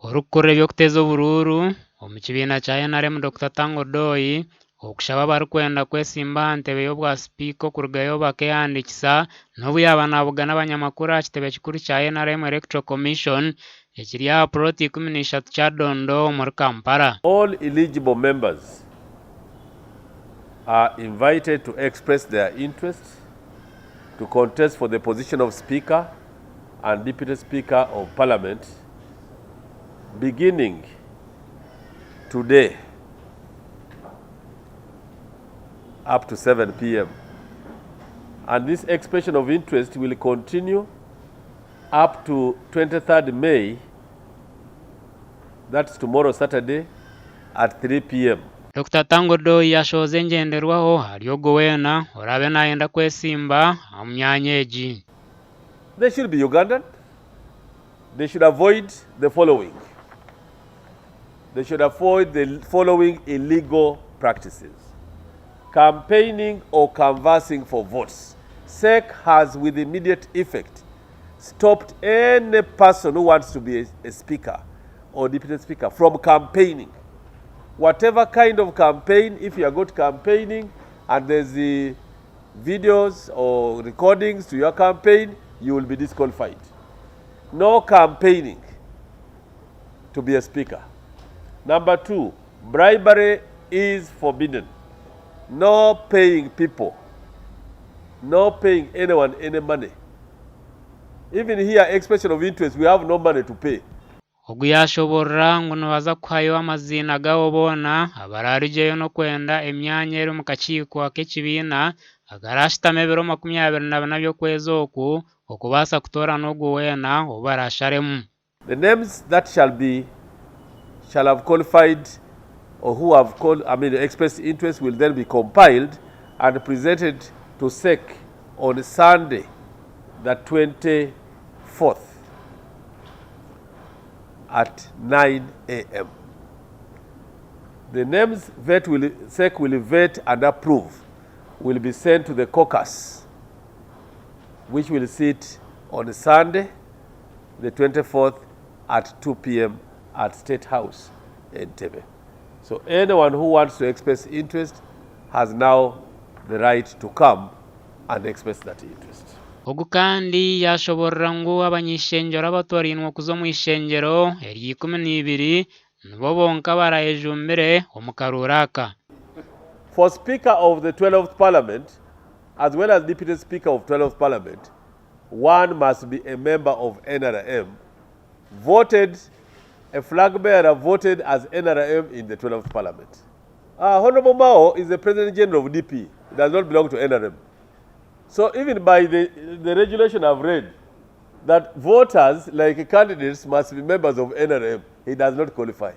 Orikukurira eby'okuteeza oburuuru omu kibiina kya NRM Dokita Tanga Odoi okushaba abarikwenda kwesimba aha ntebe y'obwa sipiika okurugayo bakehandiikisa n'obu yaaba nabugana abanyamakuru aha kitebe kikuru kya NRM Electoral Commission ekiri aha purooti 13 Kyadondo omuri Kampala. All eligible members are invited to express their interest to contest for the position of Speaker and Deputy Speaker of Parliament beginning today up to 7 p.m. And this expression of interest will continue up to 23rd May, that's tomorrow Saturday, at 3 p.m. Dokita Tanga Odoi yashohoza engyenderwaho ahari ogwo weena oraabe nayenda kwesimba omu myanya egi. They should be Ugandan. They should avoid the following. They should avoid the following illegal practices. Campaigning or canvassing for votes. CEC has, with immediate effect, stopped any person who wants to be a speaker or deputy speaker from campaigning. Whatever kind of campaign, if you are going to campaigning and there's the videos or recordings to your campaign, you will be disqualified. No campaigning to be a speaker. Number two, bribery is forbidden. No paying people, no paying anyone any money. Even here, expression of interest, we have no money to pay. Ogu yaashoboorora ngu nibaza kuhayo amaziina gaabo boona abaraarugyeyo n'okwenda emyanya eri omu kakiiko ak'ekibiina akaraashutame ebiro 24 by'okwezi oku okubaasa kutoorana ogwo weena ou baraasharemu. The names that shall be shall have qualified or who have called, I mean, expressed interest will then be compiled and presented to CEC on Sunday, the 24th at 9 a.m. The names vet will, CEC will vet and approve will be sent to the caucus, which will sit on Sunday, the 24th at 2 p.m. at State House, Entebbe. So anyone who wants to express interest has now the right to come and express that interest. Ogu kandi yaashoboorora ngu abany'eishengyero abatoorainwe kuza omu ishengyero erya 12 nibo bonka abarayejumbire omu karuuru aka. For Speaker of the 12th Parliament, as well as Deputy Speaker of 12th Parliament, one must be a member of NRM, voted, a flag bearer voted as NRM in the 12th Parliament. Honorable Mao is the President General of DP. He does not belong to NRM. So even by the regulation I've read, that voters, like candidates, must be members of NRM, he does not qualify.